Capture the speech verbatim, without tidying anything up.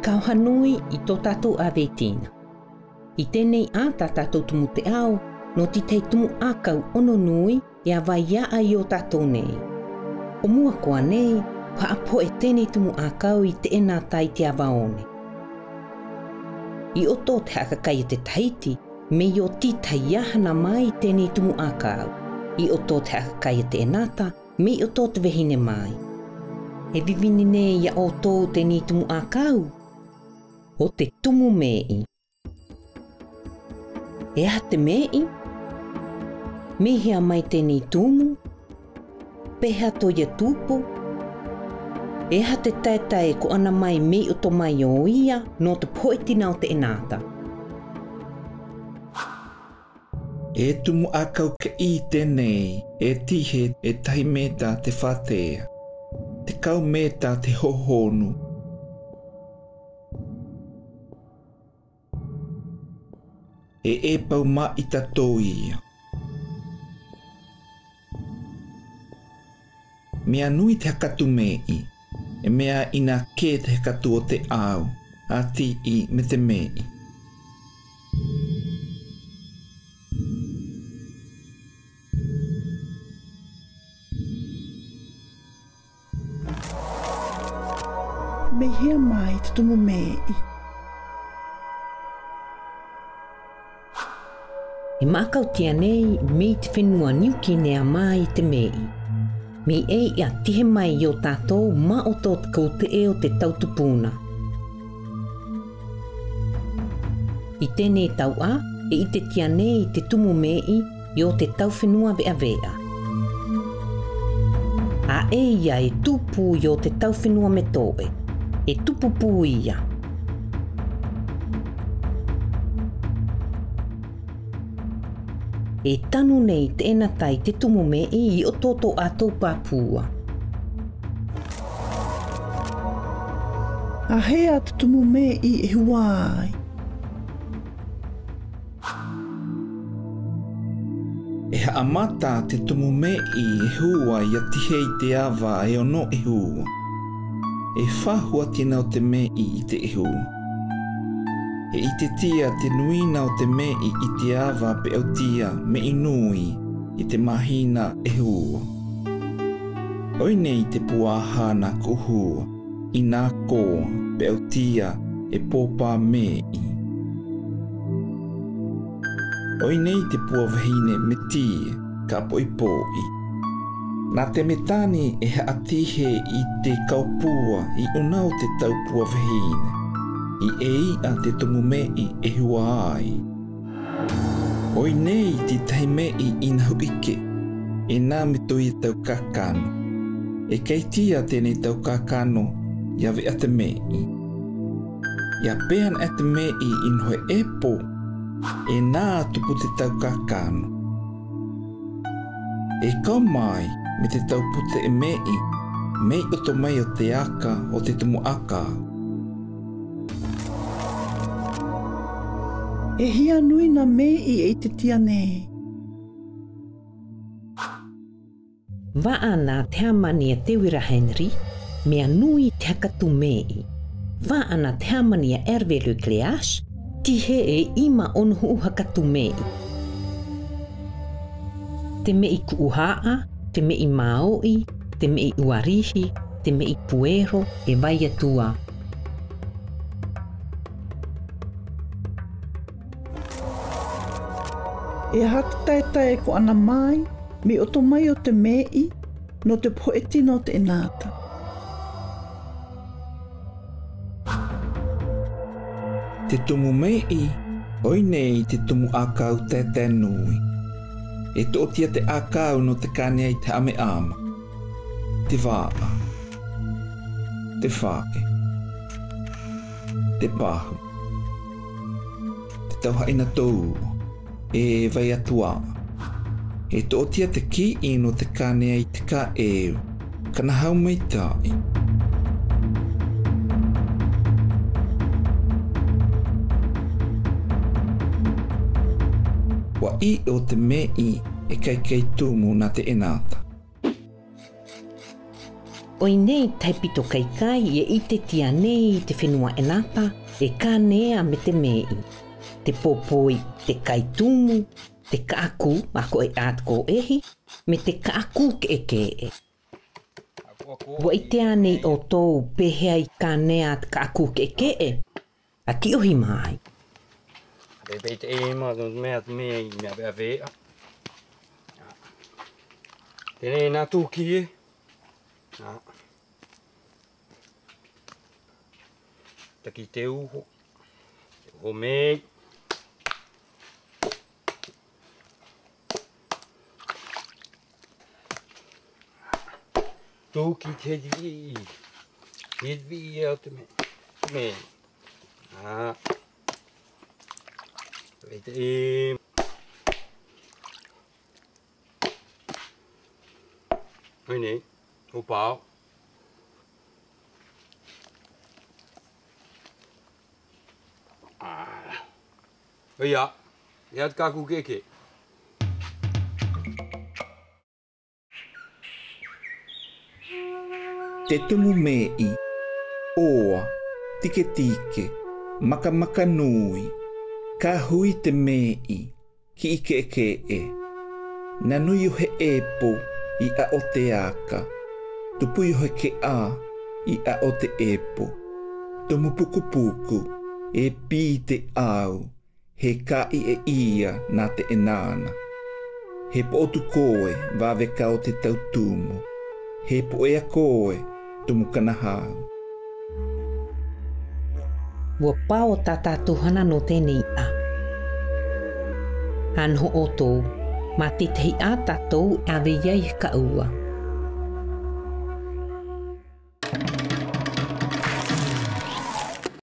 Kaoha nui i to tatou avetina. I tenei a ta tatou tumu teau, noti tahi tumu akau ono nui, e avai a'a i o tatou nei. O mua ko a nei, ko ha'a pohe tenei tumu akau i te'ena tai te ava one. I oto te ha'a kakai a te tahiti, mei o titahi a hana mai tenei tumu akau. I oto te ha'a kakai a te'ena ta, mei oto te vehine mai. E vivini nei a oto tenei tumu akau. O te tumu me'i. E aha te me'i? Mei hea mai tenei tumu? Pe ha to'i a tupu? E aha te taetae ko ana mai mei oto mai o ia, no te pohe tina o te'ena ta? E tumu akau ke'i tenei, e tihe e tahi meta te fatea. Te kau meta te hohonu. E, e pau mai tato ia. Mea nui te hakatu me'i, e mea ina ke te hakatu o te au, ati i me te me'i. Mei hea mai te tumu me'i? E ma'akau tia nei mei te fenua Niu Kinea mai te me'i. Mei ei a tihe mai i o tatou ma oto te kaute'e o te tau tupuna. I tenei tau a, e ite tia nei te tumu me'i i o te tau fenua ve'ave'a. A e ia e tupu i o te tau fenua meto'e, e tupu pu ia. E tanu nei te'ena tai te tumu me'i i oto oto ato Papua. A hea te tumu me'i e hua ai? E ha'amata te tumu me'i e hua i a tihe i te ava e ono e hua. E fahu a tina o te me'i i te e hua. E ite tia te nuina o te me'i i te ava pe o tia me'i nui i te mahina e hua. Oinei te puahana ko hua, ina ko pe o tia e popa me'i. Oinei te pua vehine me tie ka po'ipo'i. Na te metani e ha'atihe i te kaupua i una o te tau pua vehine. I e i'a te tumu me'i e hua ai. Oinei te tahi me'i ina hu'ike, e na me to'i tau kakano. E kaitia tenei tau kakano i a ve'a te me'i. I a pean a te me'i ina hoe epo, e na tupu te tau kakano. E kau mai me te tau pute e me'i, mei oto mai o te aka o te tumu aka. E hia nui na me'i e ite tia nei? Va'a na te ha'amani a Teuira Henry, mea nui te hakatu me'i. Va'a na te ha'amani a Hervé Lecléache, tihe e ima ono hu'u hakatu me'i. Te me'i ku'uha'a, te me'i mao'i, te me'i uarihi, te me'i puero, e vai atua. E aha te taetae ko ana mai mei oto mai o te me'i no te pohe tina o te'ena ta? Te tumu me'i, oinei te tumu akau tete nui. E to'o tia te akau no te kane ai te ha'ame ama. Te va'a. Te fa'e. Te pahu. Te tau ha'ina toua. E vai atua. E to'o tia te ki'i no te kane ai te ka'eu. Kana hau mai ta'i. Wa i o te me'i e kaikai tumu na te'ena ta. ʻOi nei tahi pito kaikai e ʻite tiane i te fenua ʻEnapa e kanea me te meʻi. Te popoi, te kaitumu, te kaʻaku, ako e ʻat ko ehi, me te kaʻaku keʻekeʻe. Ua ʻite ane ʻotou pe hea i kanea te kaʻaku keʻekeʻe? A kiʻohi mai. Pei te ʻai ma, me ʻat me ʻai me ʻave ʻave. Tenei na tuki. Taki te uho. Te uho mei. Tuki te hei viʻi. Hei viʻi ʻa te me. Me. A. Te, te. Oi nei. Opa. A. Oia. Ia te kaʻaku keʻekeʻe. Te tumu meʻi, ʻoa, tiketike, makamaka nui, kahui te meʻi, kiʻi keʻekeʻe. Nanui ʻo he ʻepo i ʻaʻo te aka, tupui ʻo he keʻa i ʻaʻo te ʻepo, tumu pukupuku, e pi te au, he kaʻi e ia na te ʻenana. He poʻo tu koe vave kao te tau tumu. He poʻo ea koe tumu kana hau. Ua pao tata tuhana no tenei a. Hano ʻotou, ma tei tahi a tatou ʻave ia i he kaua.